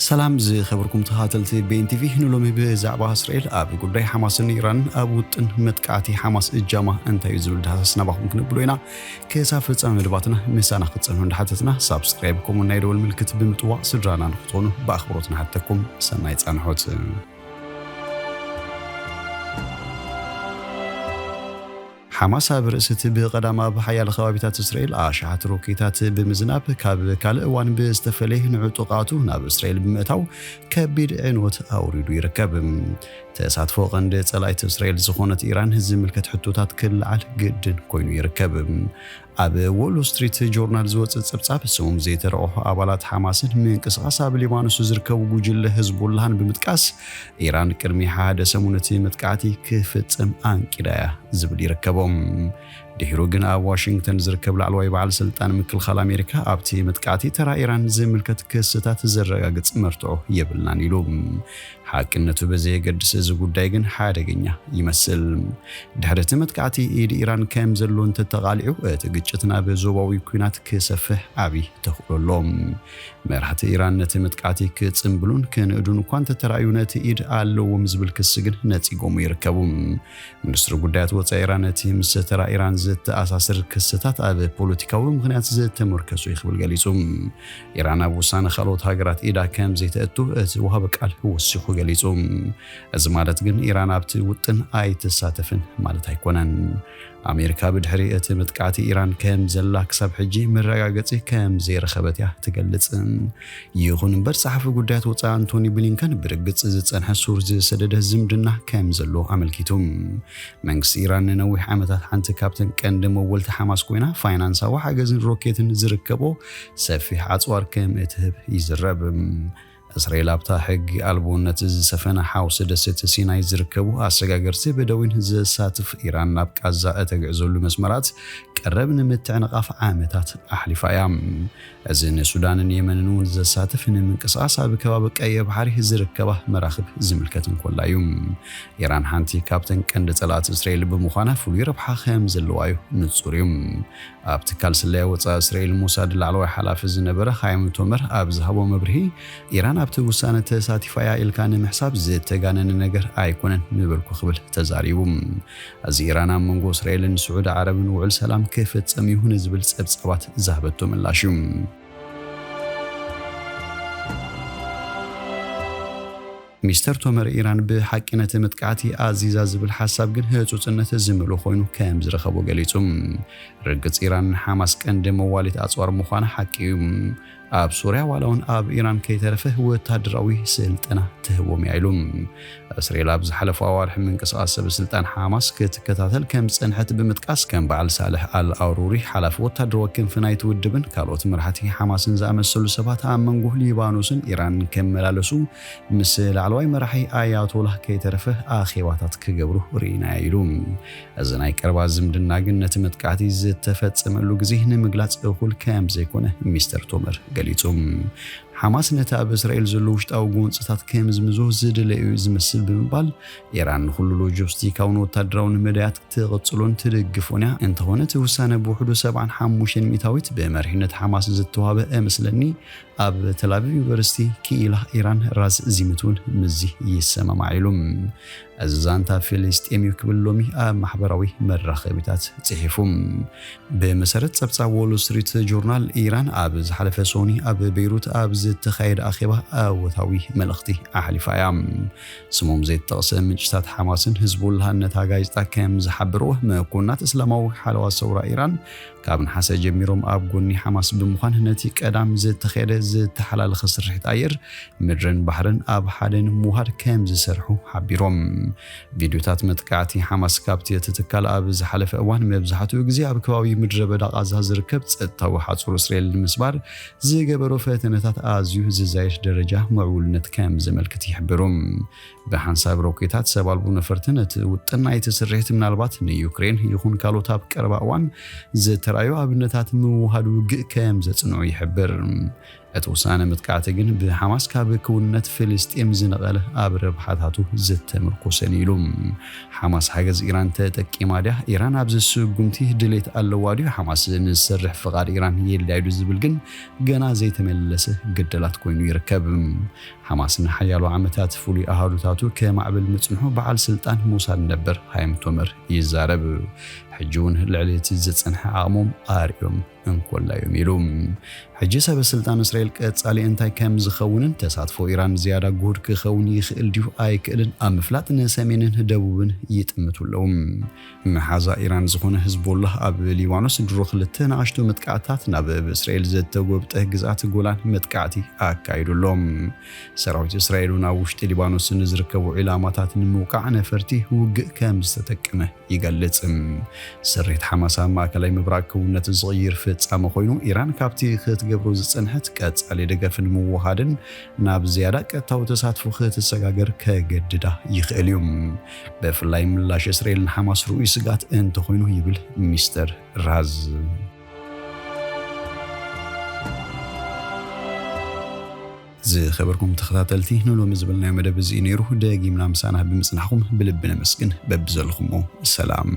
ሰላም ዝኸበርኩም ተኸታተልቲ ቤን ቲቪ፣ ንሎሚ ብዛዕባ እስራኤል ኣብ ጉዳይ ሓማስን ኢራንን ኣብ ውጥን መጥቃዕቲ ሓማስ እጃማ እንታይ እዩ ዝብል ዳህሳስ ናባኹም ክንብሎ ኢና። ክሳብ ፍጻመ መደባትና ምሳና ክትጸንሑ እንዳሓተትና ሳብስክራይብ ከምኡ ናይ ደወል ምልክት ብምጥዋቕ ስድራና ንክትኾኑ ብኣኽብሮት ንሓተኩም። ሰናይ ጻንሖት። ሓማስ ኣብ ርእሲ እቲ ብቐዳም ኣብ ሓያለ ከባቢታት እስራኤል ኣሽሓት ሮኬታት ብምዝናብ ካብ ካልእ እዋን ብዝተፈለየ ንዕጡቓቱ ናብ እስራኤል ብምእታው ከቢድ ዕንወት ኣውሪዱ ይርከብ። ተሳትፎ ቀንዲ ጸላኢት እስራኤል ዝኾነት ኢራን ዝምልከት ሕቶታት ክለዓል ግድን ኮይኑ ይርከብ። ኣብ ዎል ስትሪት ጆርናል ዝወጸ ጸብጻብ ስሞም ዘይተረቑሑ ኣባላት ሓማስን ምንቅስቓስ ኣብ ሊባኖስ ዝርከቡ ጉጅለ ህዝቡላህን ብምጥቃስ ኢራን ቅድሚ ሓደ ሰሙን እቲ መጥቃዕቲ ክፍጸም ኣንቂዳ እያ ዝብል ይርከቦም። ድሒሩ ግን ኣብ ዋሽንግተን ዝርከብ ላዕለዋይ በዓል ስልጣን ምክልኻል ኣሜሪካ ኣብቲ መጥቃዕቲ ተራ ኢራን ዝምልከት ክስታት ዘረጋግጽ መርትዖ የብልናን ኢሉ። ሓቅነቱ ብዘየገድስ እዚ ጉዳይ ግን ሓደገኛ ይመስል። ድሕሪ እቲ መጥቃዕቲ ኢድ ኢራን ከም ዘሎ እንተተቓሊዑ እቲ ግጭት ናብ ዞባዊ ኲናት ክሰፍሕ ዓቢ ተኽእሎ ኣሎ። መራሕቲ ኢራን ነቲ መጥቃዕቲ ክጽንብሉን ክንእዱን እኳ እንተተራእዩ ነቲ ኢድ ኣለዎም ዝብል ክሲ ግን ነጺጎም ይርከቡ። ሚኒስትሪ ጉዳያት ወጻኢ ኢራን ነቲ ምስ ተራ ኢራን ዝተኣሳስር ክስታት ኣብ ፖለቲካዊ ምኽንያት ዝተመርኮሱ እዩ ክብል ገሊጹ። ኢራን ኣብ ውሳነ ካልኦት ሃገራት ኢዳ ከም ዘይተእቱ እቲ ወሃቢ ቃል ወሲኹ ገሊጹ። እዚ ማለት ግን ኢራን ኣብቲ ውጥን ኣይትሳተፍን ማለት ኣይኮነን። ኣሜሪካ ብድሕሪ እቲ መጥቃዕቲ ኢራን ከም ዘላ ክሳብ ሕጂ መረጋገጺ ከም ዘይረኸበት እያ ትገልጽ። ይኹን እምበር ጸሓፊ ጉዳያት ወጻኢ ኣንቶኒ ብሊንከን ብርግጽ ዝጸንሐ ሱር ዝሰደደ ዝምድና ከም ዘሎ ኣመልኪቱ። መንግስቲ ኢራን ንነዊሕ ዓመታት ሓንቲ ካብተን ቀንዲ መወልቲ ሓማስ ኮይና ፋይናንሳዊ ሓገዝን ሮኬትን ዝርከቦ ሰፊሕ ኣጽዋር ከም እትህብ ይዝረብ። እስራኤል ኣብታ ሕጊ ኣልቦነት ዝሰፈነ ሓውሲ ደሴት ሲናይ ዝርከቡ ኣሰጋገርቲ በደዊን ዘሳትፍ ኢራን ናብ ቃዛ እተግዕዘሉ መስመራት ቀረብ ንምትዕንቓፍ ዓመታት ኣሕሊፋ እያ። እዚ ንሱዳንን የመንን እውን ዘሳትፍ ንምንቅስቓስ ኣብ ከባቢ ቀይሕ ባሕሪ ዝርከባ መራኽብ ዝምልከት እንኮላ እዩ። ኢራን ሓንቲ ካብተን ቀንዲ ጸላእቲ እስራኤል ብምዃና ፍሉይ ረብሓ ከም ዘለዋ እዩ ንጹር እዩ። ኣብ ትካል ስለያ ወጻኢ እስራኤል ሞሳድ ላዕለዋይ ሓላፊ ዝነበረ ሃይም ቶመር ኣብ ዝሃቦ መብርሂ ኢራን ኣብቲ ውሳነ ተሳቲፋ እያ ኢልካ ንምሕሳብ ዝተጋነነ ነገር ኣይኮነን ምበልኩ ክብል ተዛሪቡ። እዚ ኢራን ኣብ መንጎ እስራኤልን ስዑዲ ዓረብን ውዕል ሰላም ክፍጸም እዩ ንዝብል ጸብጻባት ዝሃበቶ ምላሽ እዩ። ሚስተር ቶመር ኢራን ብሓቂ ነቲ መጥቃዕቲ ኣዚዛ ዝብል ሓሳብ ግን ህጹጽነት ዝመልኦ ኮይኑ ከም ዝረኸቦ ገሊጹ። ርግጽ ኢራን ንሓማስ ቀንዲ መዋሊት ኣጽዋር ምዃና ሓቂ እዩ። ኣብ ሶርያ ዋላ እውን ኣብ ኢራን ከይተረፈ ወታደራዊ ስልጠና ትህቦም እያ ኢሉ። እስራኤል ኣብ ዝሓለፉ ኣዋርሒ ምንቅስቓስ ሰብ ስልጣን ሓማስ ክትከታተል ከም ዝጸንሐት ብምጥቃስ ከም በዓል ሳልሕ ኣል ኣውሩሪ ሓላፊ ወታደራዊ ክንፊ ናይቲ ውድብን ካልኦት መራሕቲ ሓማስን ዝኣመሰሉ ሰባት ኣብ መንጎ ሊባኖስን ኢራንን ከመላለሱ ምስ ላዕለዋይ መራሒ ኣያቶላህ ከይተረፈ ኣኼባታት ክገብሩ ርኢናያ ኢሉ። እዚ ናይ ቀረባ ዝምድና ግን ነቲ መጥቃዕቲ ዝተፈጸመሉ ግዜ ንምግላጽ እኹል ከም ዘይኮነ ሚስተር ቶመር ገሊጹ። ሓማስ ነቲ ኣብ እስራኤል ዘሎ ውሽጣዊ ጎንጽታት ክምዝምዞ ዝደለዩ ዝመስል ብምባል ኢራን ንኹሉ ሎጂስቲካውን ወታደራውን መዳያት ትቕጽሎን ትድግፎን እያ። እንተኾነ እቲ ውሳነ ብውሕዱ ሰብዓን ሓሙሽተን ሚእታዊት ብመሪሕነት ሓማስ ዝተዋህበ እመስለኒ ኣብ ተላቪቭ ዩኒቨርሲቲ ክኢላ ኢራን ራዝ ዚምት እውን ምስዚ ይሰማማዕ ኢሉ። እዚ ዛንታ ፍልስጤም እዩ ክብል ሎሚ ኣብ ማሕበራዊ መራኸቢታት ጽሒፉ። ብመሰረት ጸብጻብ ዎል ስትሪት ጆርናል ኢራን ኣብ ዝሓለፈ ሶኒ ኣብ ቤይሩት ኣብ ዝተኻየደ ኣኼባ ኣወታዊ መልእኽቲ ኣሕሊፋ እያ። ስሞም ዘይተጠቕሰ ምንጭታት ሓማስን ህዝቡላህን ነታ ጋዜጣ ከም ዝሓበርዎ መኮንናት እስላማዊ ሓለዋ ሰውራ ኢራን ካብ ነሓሰ ጀሚሮም ኣብ ጎኒ ሓማስ ብምዃን ነቲ ቀዳም ዝተኸደ ዝተሓላለኸ ስርሒት ኣየር ምድርን ባሕርን ኣብ ሓደ ንምውሃድ ከም ዝሰርሑ ሓቢሮም። ቪድዮታት መጥቃዕቲ ሓማስ ካብቲ እቲ ትካል ኣብ ዝሓለፈ እዋን መብዛሕትኡ ግዜ ኣብ ከባቢ ምድረ በዳ ቃዛ ዝርከብ ጸጥታዊ ሓጹር እስራኤል ንምስባር ዝገበሮ ፈተነታት ኣዝዩ ዝዛየድ ደረጃ ምዕቡልነት ከም ዘመልክት ይሕብሩ። ብሓንሳብ ሮኬታት ሰብ ኣልቦ ነፈርቲ ነቲ ውጥን ናይቲ ስርሒት ምናልባት ንዩክሬን ይኹን ካልኦት ኣብ ቀረባ እዋን ዝተራእዩ ኣብነታት ምውሃድ ውግእ ከም ዘጽንዑ ይሕብር። እቲ ውሳነ መጥቃዕቲ ግን ብሓማስ ካብ ክውንነት ፍልስጤም ዝነቐለ ኣብ ረብሓታቱ ዝተመርኮሰን ኢሉ። ሓማስ ሓገዝ ኢራን ተጠቂማ ድያ? ኢራን ኣብዚ ስጉምቲ ድሌት ኣለዋ ድዩ? ሓማስ ንዝሰርሕ ፍቓድ ኢራን የድልያ ድዩ ዝብል ግን ገና ዘይተመለሰ ግደላት ኮይኑ ይርከብ። ሓማስ ንሓያሎ ዓመታት ፍሉይ ኣሃዱታቱ ከማዕብል ምጽንሑ በዓል ስልጣን ሞሳድ ነበር ሃይም ቶመር ይዛረብ። ሕጂ እውን ልዕሊ እቲ ዝጸንሐ ዓቕሞም ኣርእዮም እንኮላ እዮም ኢሉ። ሕጂ ሰበ ስልጣን እስራኤል ቀጻሊ እንታይ ከም ዝኸውንን ተሳትፎ ኢራን ዝያዳ ጉድ ክኸውን ይኽእል ድዩ ኣይክእልን ኣብ ምፍላጥ ንሰሜንን ደቡብን ይጥምቱ ኣለዉ። መሓዛ ኢራን ዝኾነ ህዝቦላህ ኣብ ሊባኖስ ድሮ ክልተ ንኣሽቱ መጥቃዕትታት ናብ ብእስራኤል ዘተጎብጠ ግዝኣት ጎላን መጥቃዕቲ ኣካይዱ ኣሎ። ሰራዊት እስራኤል እውን ኣብ ውሽጢ ሊባኖስ ንዝርከቡ ዒላማታት ንምውቃዕ ነፈርቲ ውግእ ከም ዝተጠቀመ ይገልጽ። ስሬት ሓማስ ኣብ ማእከላይ ምብራቕ ክውንነት ዝቕይር ፍጻመ ኮይኑ፣ ኢራን ካብቲ ክትገብሮ ዝጸንሐት ቀጻሊ ደገፍን ምውሃድን ናብ ዝያዳ ቀጥታዊ ተሳትፎ ክትሰጋገር ከገድዳ ይኽእል እዩ። ብፍላይ ምላሽ እስራኤል ንሓማስ ርኡይ ስግኣት እንተኾይኑ ይብል ሚስተር ራዝ። ዝኸበርኩም ተኸታተልቲ፣ ንሎሚ ዝበልናዮ መደብ እዚ እዩ ነይሩ። ደጊምና ምሳና ብምጽናሕኩም ብልቢ ነመስግን። በብዘለኹሞ ሰላም።